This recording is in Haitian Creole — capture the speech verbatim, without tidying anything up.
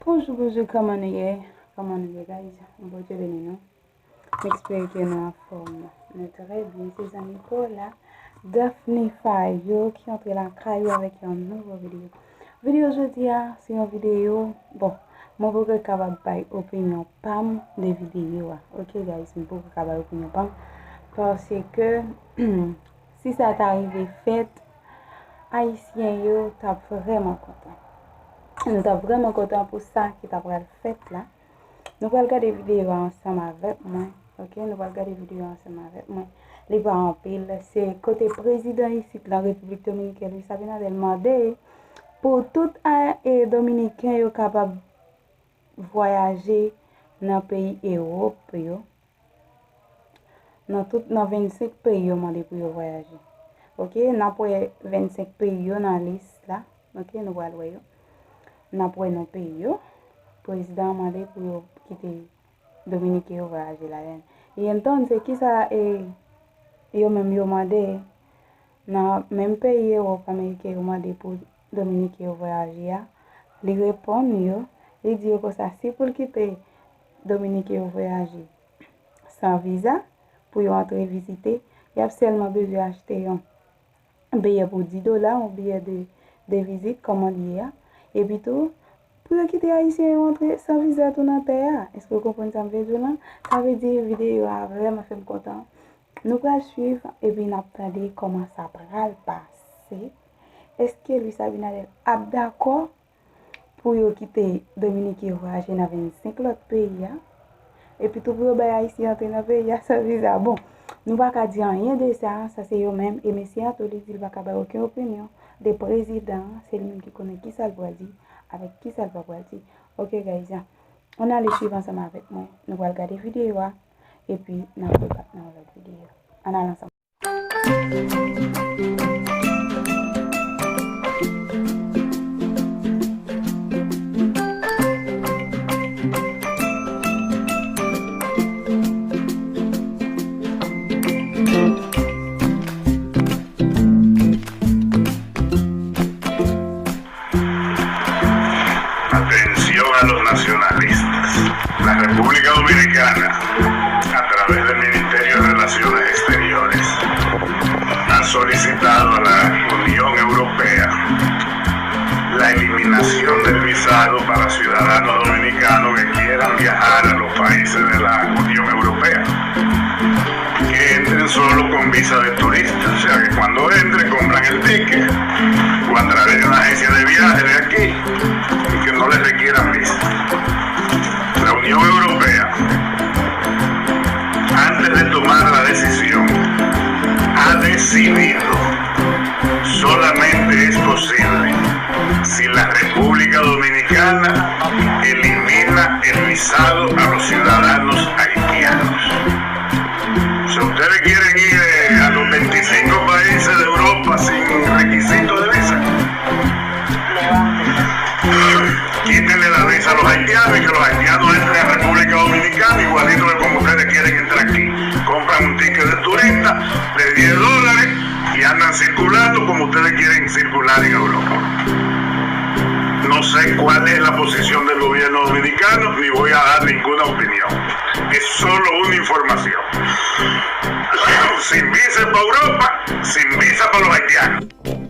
Bonjou, bonjou, kòman nou ye? Kòman nou ye, guys? Bondye beni nou. M espere ke nou anfòm. Nou trè byen, se zanmi Paula, Daphne Fayo ki antre lakay ou avèk yon nouvo videyo. Videyo jodi a, se yon videyo, bon, mwen poko kapab bay opinyon pa m de videyo a. Ok, guys, mwen poko ka bay opinyon pa m. Paske, si sa ta rive fèt, Ayisyen yo t ap vrèman kontan. Nou t ap vrèman kontan pou sa ki ta pral fèt la. Nou pral gade videyo a ansanm avèk mwen. Ok, nou pral gade videyo a ansanm avèk mwen. Li pa anpil. Se kote prezidan isit lan Repiblik Dominikèn, Luis Abinader, mande pou tout a, e, Dominiken yo kapab vwayaje nan peyi Ewòp yo. Nan tout, nan vennsenk peyi yo mande pou yo vwayaje. Ok, n ap wè vennsenk peyi yo nan lis la. Ok, nou pral wè yo. N ap wè non peyi yo. Prezidan an mande pou yo kite Dominiken yo vwayaje ladan l. E antann se kisa, e, yo menm yo mande nan menm peyi Ewòp Ameriken yo mande pou Dominiken yo vwayaje a. Li reponn yo, li di yo konsa, si pou l kite Dominiken yo vwayaje san viza, pou yo antre vizite, y ap sèlman bezwen achte yon biyè pou dis dola, yon biyè de, de vizit, kòman li ye a. Epi tou, pou yo kite Ayisyen yo antre san viza tou nan tè a. Èske w konprann sa m vle di w lan? Sa vle di videyo a vrèman fè m kontan. Nou pral swiv, epi n ap tande kòman sa pral pase. Èske Luis Abinader ap dakò pou yo kite Dominiken yo vwayaje nan vennsenk lòt peyi a? Epi tou pou yo bay Ayisyen antre nan peyi a san viza. Bon, nou pa ka di anyen de sa, sa se yo menm. E mesye an tou li di l pa ka bay okenn opinyon de prezidan an. Se li menm ki konnen kisa l pral di avèk kisa l pa pral di. Ok, guys, ann ale swiv ansanm avèk mwen. Nou pral gade videyo a, epi n ap repatnè yon lòt videyo. Ann ale ansanm. Atención a los nacionalistas. La República Dominicana, a través del Ministerio de Relaciones Exteriores, ha solicitado a la Unión Europea la eliminación del visado para ciudadanos dominicanos que quieran viajar a los países de la Unión Europea. Que entren solo con visa de turista, o sea que cuando entren compran el ticket o a través de una agencia de viaje de aquí y que no les requieran visa. La Unión Europea, antes de tomar la decisión, ha decidido solamente es posible si la República Dominicana elimina el visado a los ciudadanos haitianos. Si ustedes quieren ir eh, a los veinticinco países de Europa sin requisito de visa, quítenle la visa a los haitianos y que los haitianos entren a República Dominicana igualito que como ustedes quieren entrar aquí. Compran un ticket de turista de diez dólares y andan circulando como ustedes quieren circular en Europa. No sé cuál es la posición del gobierno dominicano, ni voy a dar ninguna opinión. Es solo una información. Sin visa para Europa, sin visa para los haitianos.